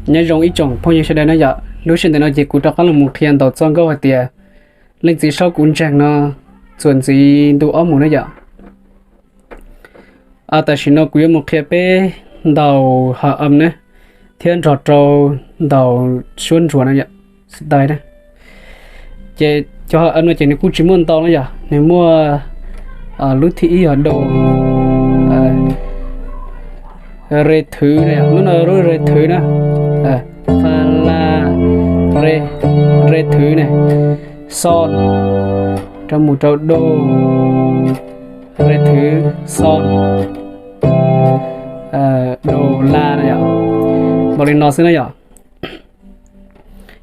Nyob zoo ib tsoom phooj ywg sawv daws na yom, lub sij hawm ntawm no ces kuv rov qab los mus qhia ntaus txoj nkauj hais tias Leej Txiv Saub Kuv Ntseeg no txuas ntxiv ntu ob mus na yom. Tam sim no kuv yuav mus qhia peb ntaus hợp âm na, thiab nrog rau ntaus suab ntsuas no yom, style na. Ces cov hợp âm no ces nws kuj tsis muaj ntau na yom, nws muaj lub thib ib yog do, re thứ na, lub no lub re thứ na, fa la, re thứ na, sol, rau mus rau do, re thứ, sol, do la na yom. Npaum li no xwb na yom.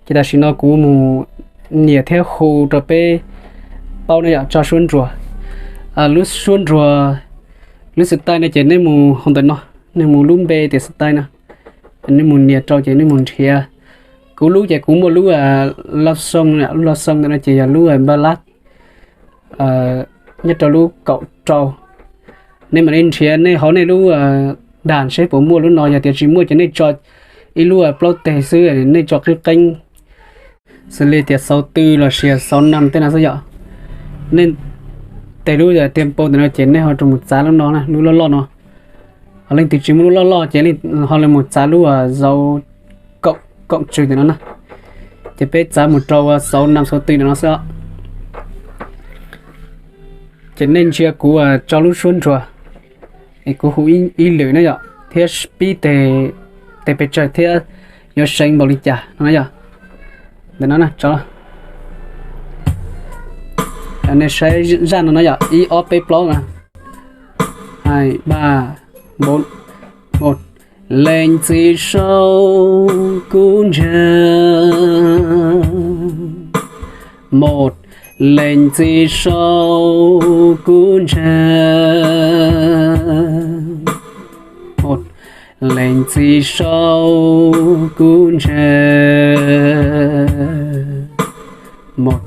Ces tam sim no kuv mus nias thiab hu rau peb paub na yom, tso suab ntsuas. Lub suab ntsuas, lub style no ces nej mus hauv ntawm no, nej mus lub npe tias style no, nej mus nias rau ces nej mus nrhiav. Kuv lub ces kuv muaj lub love song, lub love song ntawm no ces yog lub ballad nyob rau lub kaum rau. Nej mam li nrhiav nej hauv nej lub daim seb puas muaj lub no, yog tias tsis muaj ces nej tso ib lub plaub teg xwb, nej tso qeeb qeeb, xws li tias sáu tư los sis sáu năm tej no xwb yom. Nej tes lub tempo ntawm no ces nej ho rau mus txav lub no, lub loj loj no. Ho leej twg tsis muaj lub loj loj ces ho li mus txav lub dấu cộng trừ ntawm no na. Ces peb txav mus rau sáu năm sáu tư ntawm no xwb. Ces nej ntsia kuv tso lub suab ntsuas es kuv hu ib lwm na yom, thiab pib tes pes tsawg thiab yuav seev npaum li cas no yom. Ntawm no tso, nej saib zaj no na yom, ib ob peb plaub na. Hai ba bốn, một. Leej Txiv Saub kuv ntseeg, một. Leej Txiv Saub kuv ntseeg, một. Leej Txiv Saub kuv ntseeg, một.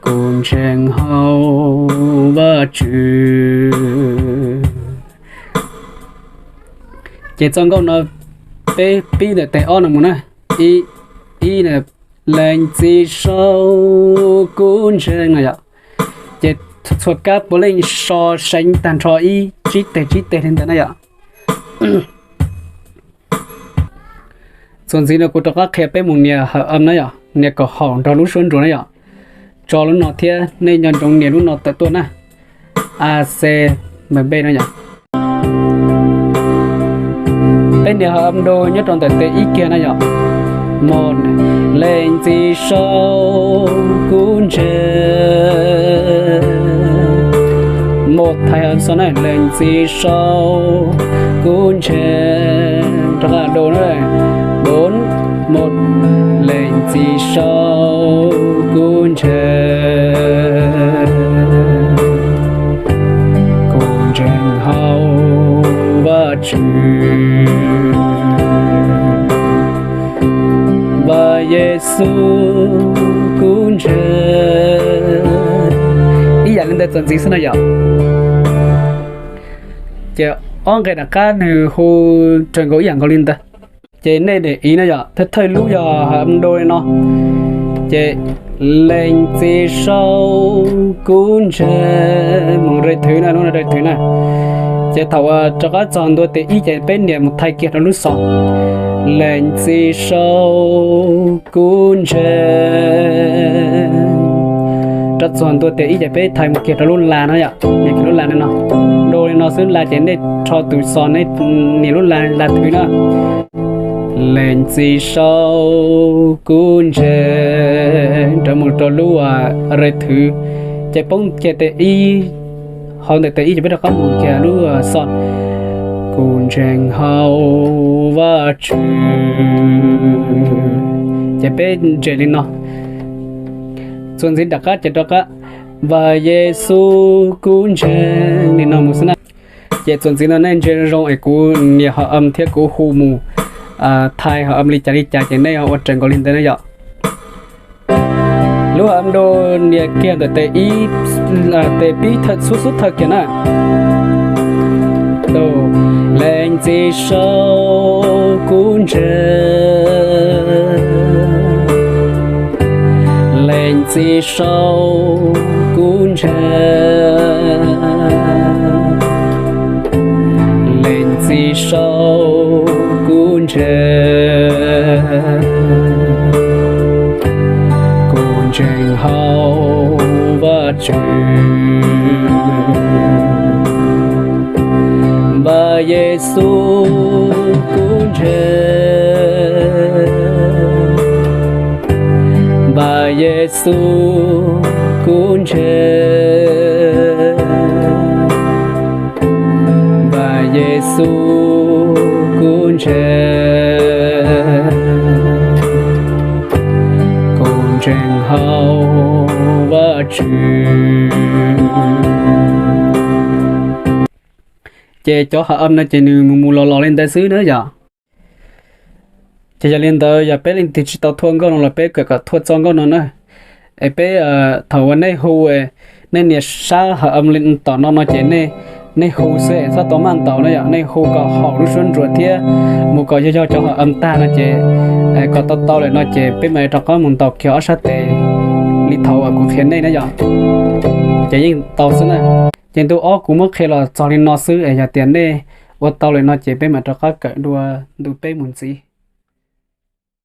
Kuv ntseeg hauv Vajtswv. Ces txoj nkauj no peb pib ntawm tes ob no mus na. Ib, ib na, Leej Txiv Saub kuv ntseeg no yom. Ces txhua kab puav leej so seev tag nrho ib tsib teg tsib teg li ntawd na yom. Txuas ntxiv no kuv rov qab qhia peb mus nias hợp âm na yom, nias kaum haum nrog lub suab ntsuas na yom. Tso lub no thiab nej nco ntsoov nias lub no tawm tuaj na. A, C, M, B no yom. Peb nias hợp âm do nyob rau ntawm tes ib kiag na yom. Một. Leej Txiv Saub kuv ntseeg, một, thaiv hợp âm so na, Leej Txiv Saub kuv ntseeg, rov qab do na, bốn, một. Leej Txiv Saub kuv ntseeg, kuv ntseeg hauv Vajtswv, Vaj Yexus kuv ntseeg. Ib yam li ntawd txuas ntxiv xwb na yom. Ces ob nqe nram qab nws hu raws nkaus ib yam nkaus li ntawd. Ces nej để ý na yom, thawj thawj lub yog hợp âm do li no. Ces Leej Txiv Saub kuv ntseeg, mus re thứ na, lub no re thứ na. Ces thaum uas rov qab txog ntua tes ib ces peb nias mus thaiv kiag rau lub xos. Leej Txiv Saub kuv ntseeg. Rov txog ntua tes ib ces peb thaiv mus kiag rau lub la no yom, nias kiag lub la no. Do li no xwb, la ces nej rho tus xos, nej nias lub la, la thứ na. Leej Txiv Saub kuv ntseeg, rov mus rau lub re thứ, ces poob kiag tes ib, hauv ntawm tes ib ces peb rov qab mus kiag lub xos. Kuv ntseeg hauv Vajtswv. Ces peb ntses li no. Txuas ntxiv nram qab ces rov qab, Vaj Yexus kuv ntseeg, li no mus xwb na. Ces txuas ntxiv no nej ntsia zoo es kuv nias hợp âm thiab kuv hu mus thaiv hợp âm li cas li cas ces nej ua raws nkaus li ntawd na yom. Lub hợp âm do nias kiag ntawm tes ib, tes pib xub xub thawj kiag na. Leej Txiv Saub kuv ntseeg, Txiv saub kuv ntseeg, leej txiv saub kuv ntseeg, kuv ntseeg hauv Vajtswv. Npawg Yexus kuv ntseeg, npawg Yexus kuv ntseeg, npawg Yexus kuv ntseeg, kuv ntseeg hauv Vajtswv. Ces cov hawm no ces nws mus mus los los li ntawd xwb na yom. Ces yog li ntawd yog peb leej twg tsis tau thuaj nkauj no los peb kawm kom thuaj txoj nkauj no na. Es peb, thaum uas nej hu, nej nias sab hawm li tom no no ces nej, nej hu xwb es txhob tau maj ntaus na yom, nej hu kom haum lub suab ntsuas thiab mus kom yog yog cov hawm tag no ces kom tau tau lawm no ces peb mam rov qab mus ntaus kiag ob sab tes li thaum uas kuv qhia nej na yom. Ces yeej tau xwb na. Ces ntu ob kuv muab qhia los txog li no xwb es yog tias nej ua tau lawm no ces peb mam rov qab kawm dua ntu peb mus ntxiv.